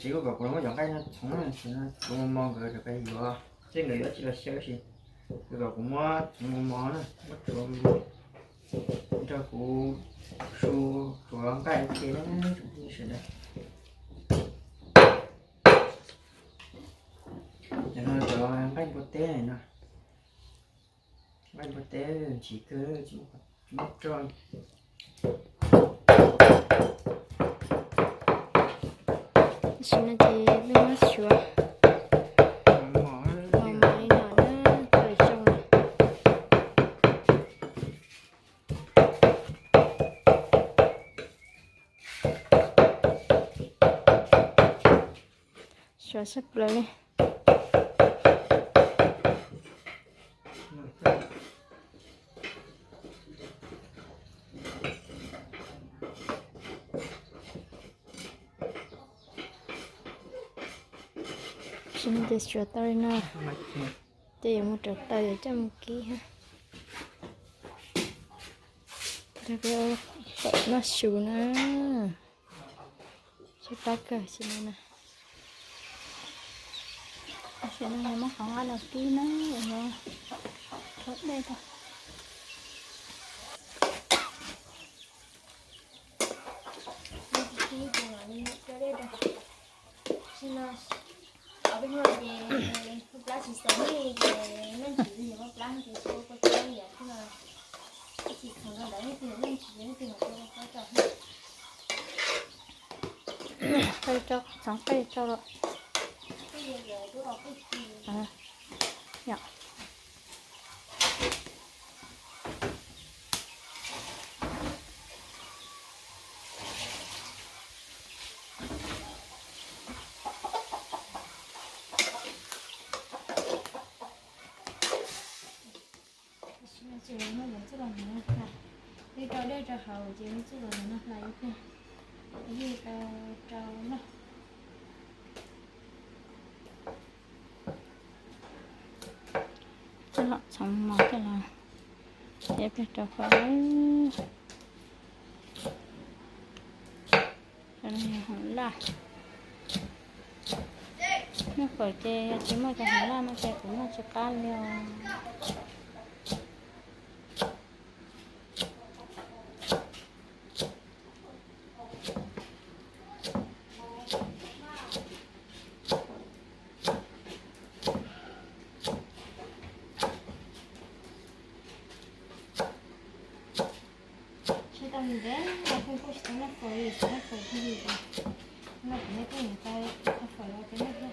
Tsis, kuv kom kuv los muab cov nqaij no txhoov, txhoov mos mos nkawd rov qab yuav, tej nkawd yuav tsis los xyaw tab sis kuv kom kuv muab txhoov mos mos na, muab tsuav nrog kuv su tsuav nqaij ua ke na tsoom phooj ywg sawv daws. Cov no cov nqaij npua teb no, nqaij npua teb ntsim kawg, tsis muaj roj. Tam sim no ces peb muab suav mos mos li no na, tawm tsau na. Suav sab plaws li. Tam sim no ces suav tau li no, ces yuav mus rauv taws yuav coj mus kib ha. Rau peb ua fawm noj su na. Tshaib plab kawg tam sim no na. Tam sim no yog muab qhov nqaij no kib na, ua rau dej rau. Kib ces mam li muab cov dej rau. Tam sim no ob peb hnub no ces muaj plab tsis xaus ne, ces nej ntsis li yog muaj plab ces tsis ua kua txob li yom, thiab no ib txhis txhoov rau ntawd leej twg leej tsis leej twg mam ua kua txob rau. Qej rau, txhoov qej rau lawm. Yom. Tam sim no ces muab cov txuj lom no, twb rau dej rau hauv ces muab txuj lom no hlais ib pliag, ib pliag rau rau no. Coj los txhoov mos coj los, ib pliag rau fawm. Cov no yog hoom laj. Noj fawm ces yog tsis muaj cov hoom laj no ces kuv noj tsis qab li os. Tsis tau li ntev no pheej kuj tsis tau noj fawm li, tsis noj fawm kiag li ces no kuv nej pheej mus tau kho fawm los ces noj thiab.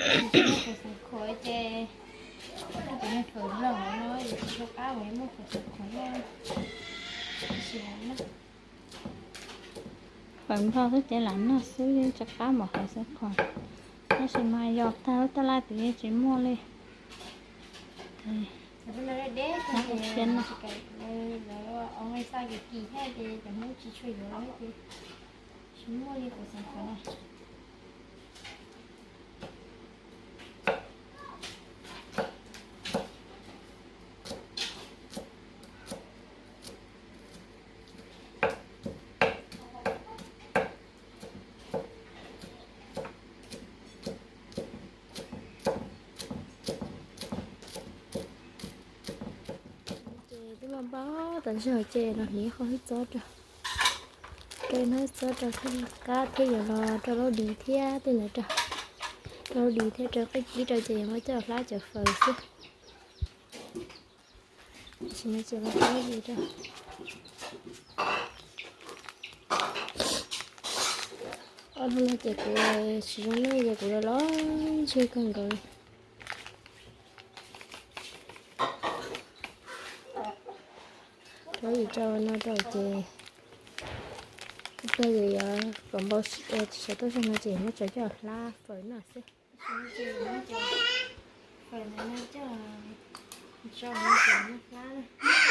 Tsis muaj fawm xeev khuam ces noj cov niag fawm nploog no yuav tsis tshua qab uas yuav muaj fawm xeev khuam noj tab sis lam noj. Fawm nploog xwb ces lam noj xwb, tsis qab npaum fawm xeev khuam. Tab sis mas yog tag lub taj laj tid yeej tsis muaj li. Tsis muaj li fawm xeev khuam na. Ces twb npaj npaj tas zog ces los hliv qhov hwj txob rau, rau hwj txob rau thiaj li qab thiab yuav los rau lauj dis thiab tej ntawd rau, rau lauj dis thiab rau qej kib rau ces yuav muab coj hlab cov fawm xwb. Tam sim no ces los rau lauj dis rau. Ob hnub no ces kuv tsis zoo neej ces kuv los los ntseg kawg nkaus li. Rau lauj dis rau no rau ces ib pliag ces yuav kom npau tsaus tuaj zog no ces muab tso coj hlab fawm noj xwb. Fawm ntawd no coj tso no ces muab hlab na.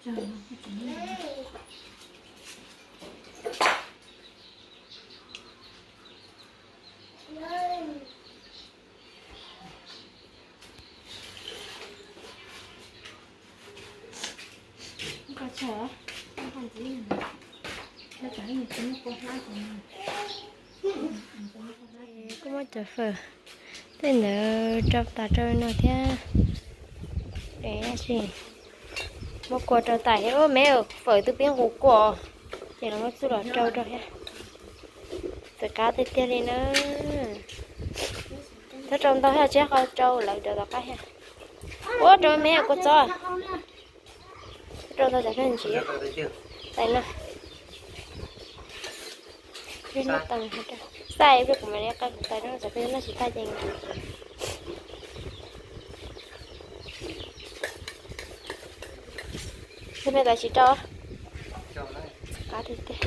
Kuj muab cov fawm tej ntawd rau tas rau no thiab. Deb tab sis muab kua rau tas thiab. Ua me fawm twb pib nqus kua, ces los muab txuj los rau rau thiab. Txawm qab tiag tiag li na. Txhob rau ntau thiab, tsib qho rau lawv rau tom qab thiab. Ua rau me kua txob. Rau ntau tsam pheej ntsiv. Tais no. Xaij ib pliag kuv mam li qa kuv tais no tsam pheej noj tsis tag ces ntsiv. Pheej tais tsis rau. Qab tiag tiag.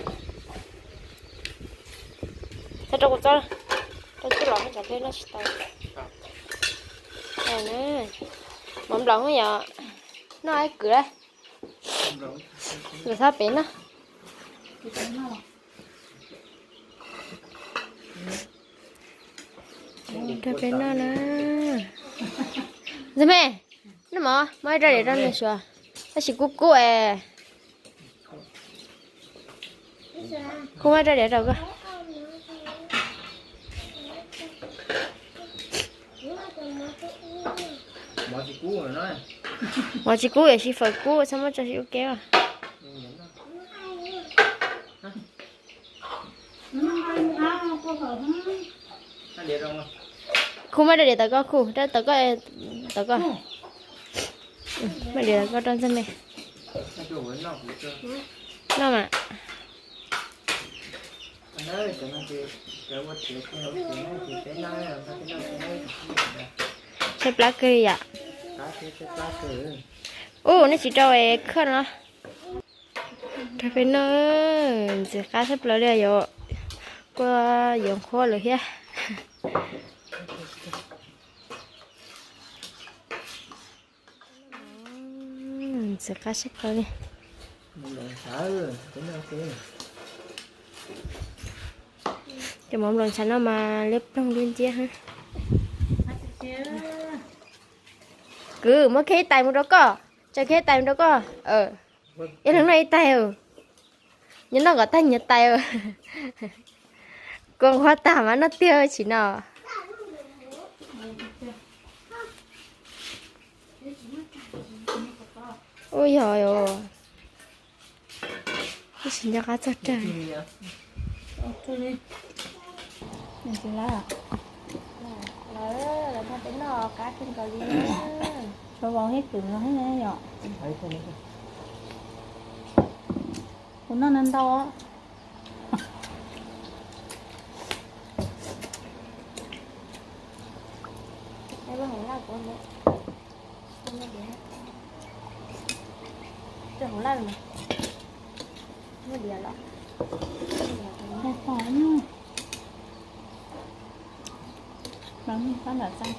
Txhob rau kuv txob, rau txuj los tsam pheej noj tsis tau. Mov nplaum yom, noj ib kwm lawm. Lawv thab pem no. Rau peb noj na. Ntxawg me, noj mov, muab ib rab diav rau nws suav. Tab sis kub kub es. Kub, muab ib rab diav rau koj. Mov tsis kub, yam sis fawm kub, txhob muab tso ib ub ke. Khu, muab rab diav tawm koj, khu, rab tawm koj, tawm koj. Muab diav tawm koj rau Ntxawg me. Noj mas. Tshaib plab kawg li yam. Ub, nej tsis rau khawj no. Rau peb noj, ntxim qab tshaj plaws li yom. Kua yuav qhuav lawm thiab. Ntxim qab tshaj plaws li. Cov mov nplaum ntshav no mas liab ploog liab nciab. Kwv, muab kheb ib tais mus rau koj, tso kheb ib tais mus rau koj. Ib leeg noj ib tais. Nyob noj kom tag nyias tais. Kua nqhuab tag mas noj tiag tsis no. Ub, yog os. Tab sis nco qab txog rag. Kuv noj ntau ntau. Hauv lawj mas, muaj diav los? Tab tom tab tom txaj.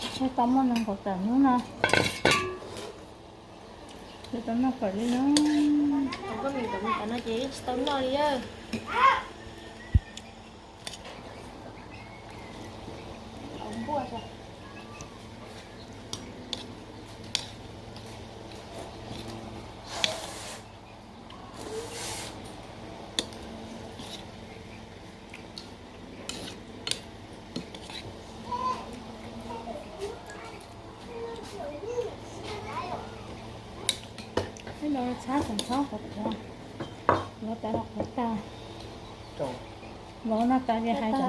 Tsis tau muaj neeg nkaum tawm hnub no. Tsis tau noj kawm li no. Koj mus kawm mus tas no ces tsis tau noj li. Ib no txhab txhob qhuav qhuav, los tas los qhuav tag. Los noj tas ces hais cov no.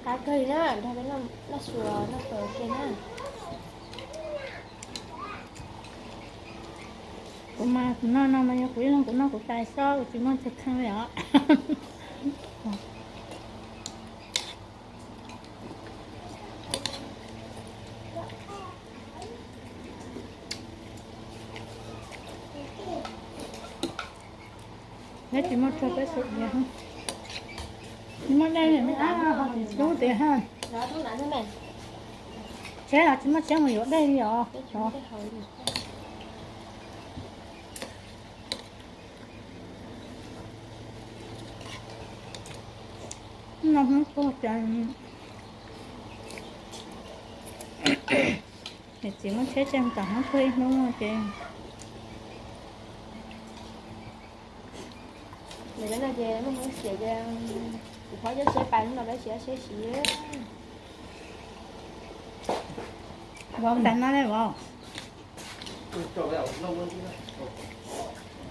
Qab kawg li na, nrog peb noj xyuas noj fawm ua ke na. Kuv mas kuv noj no mas yog kuv ib leeg kuv noj kuv tais xwb, kuv tsis muaj chaw kheej li os. Neb tsis muaj chaw peb xub diav, tsis muaj dej li, ab ho tsis tub tias ha. Tsheb los tsis muaj tsheb mus yuav dej li os. No Hmoob tuag ces niam txiv muab tsheb coj tom Hmoob tuag ib hnub ces, ces muaj Hmoob xiam ces kuv phob cov tsheb pais hnub no peb tsis tsheb siv. Vauv tas no le vauv.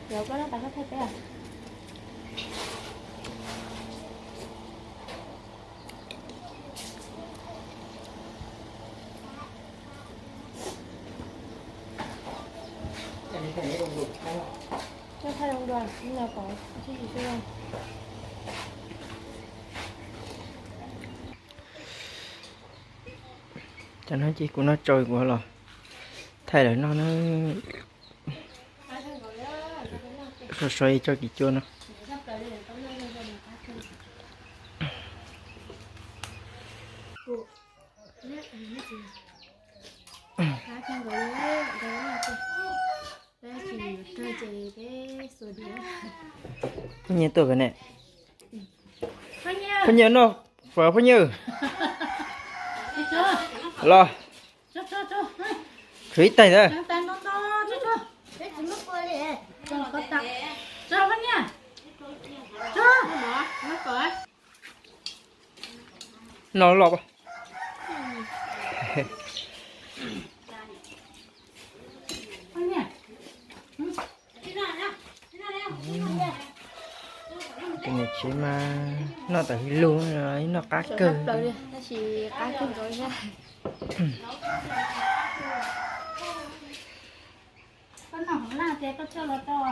Vauv koj noj tas koj thaij peb os. Koj thaij zoo dua, no pom tsis tsis zoo. Cov no ces kuv noj tsau kuv los thaij lawv noj na. Sau sau ib tsob kis cua no. Phooj Ywg tuaj kawg ne. Phooj Ywg noj pham Phooj Ywg. Los, tshuav ib tais ntawd. No los. Tus niam tsev mas noj tawm hwj lug, ib noj qab kawg. Tab sis qab kawg nkaus thiab. Koj noj hauv laj ces koj coj los rau.